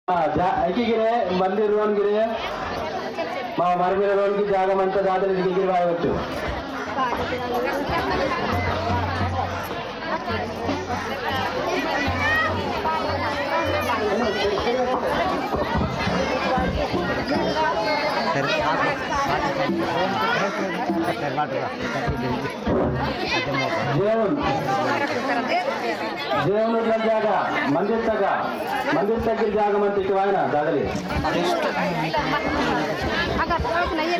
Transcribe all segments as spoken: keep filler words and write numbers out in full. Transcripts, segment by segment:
हाँ, जा, एकी गिरे, मंदिर रोन गिरे, मा मरमिर रोन की जागा मंता दादले दिगे गिरे वाय वट्टू। जेवन, जेवन उठला जागा, मंदिर तगा, मंदिर तगा जागा मंदिर के वायना, दादले। अगर कोई नहीं है,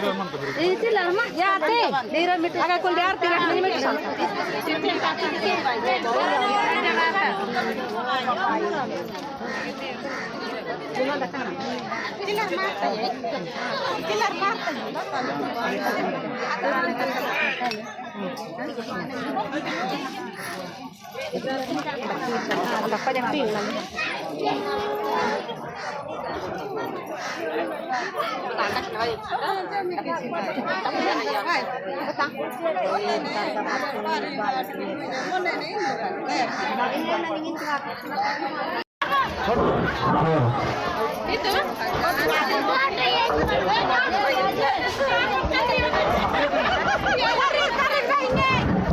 इसी लम्हा, या ते, डेरा मीटर, अगर कोई यार तेरा मिनट चलता।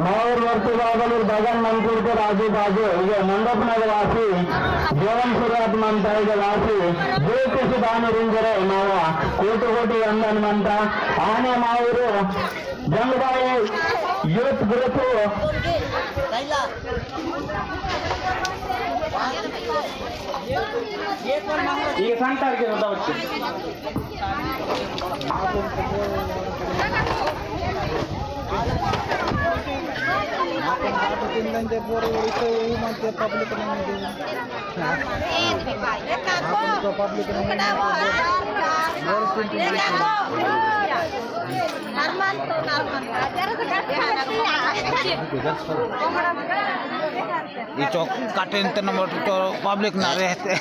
माउर वर्ती बागलूर बगन मंदिर के आजू बाजू इगे मंडप नग वासी जीवन शुरुआत मंता इगे वासी जो किसी दान रिंजरे मावा कोटि कोटि वंदन मंता। आने माउर जंगबाई यूथ ग्रुप ये संतार के होता बच्चे। ये चौक काटे तो नंबर तो पब्लिक ना रहते।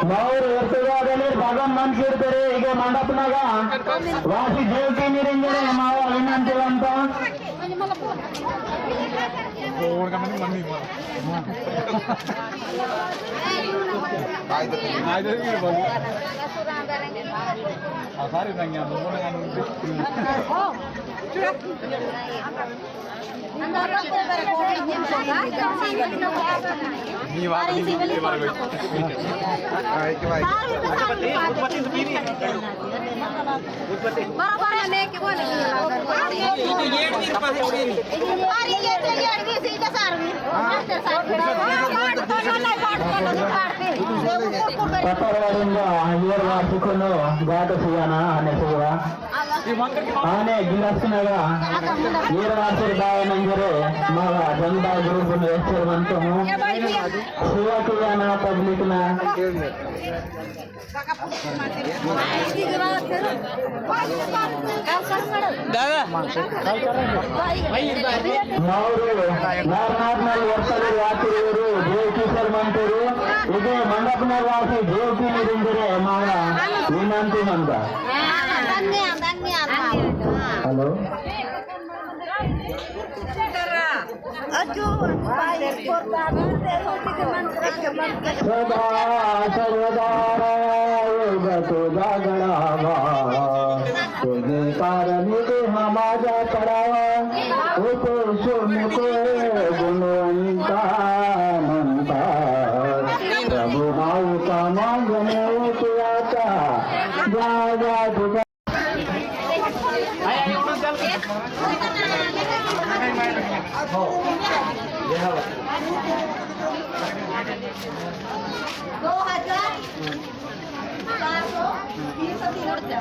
माउर एर्तुगादले भागम मन कीर्तरे इगे मंडप नगा वासी जेवती निरिंजरे मावा विनंती वंता। पटवारिंगा आयर वार्षिकों घाट सियाना आने सेवा आने गिलास नगा ईर आसर दाय नंजरे मावा जनता ग्रुप ने एचर मंतोम। सेवा किया ना पब्लिक ना। दादा। माउर नारनाथ नल वर्तले रात्रि देव किशोर मंतोर इदे मंडप नल वासी देव की निरिंदरे मावा विनंती मंता। हेलो। सदा सर्वदा योग तो जागरावा, तुझे कारण ही हमारा पड़ावा, उपेश को गुणवंता मनता, प्रभु माऊ का मांगने उठियाता, जागा तुझा दो हजार चार सौ तीन सौ तीन रुपया।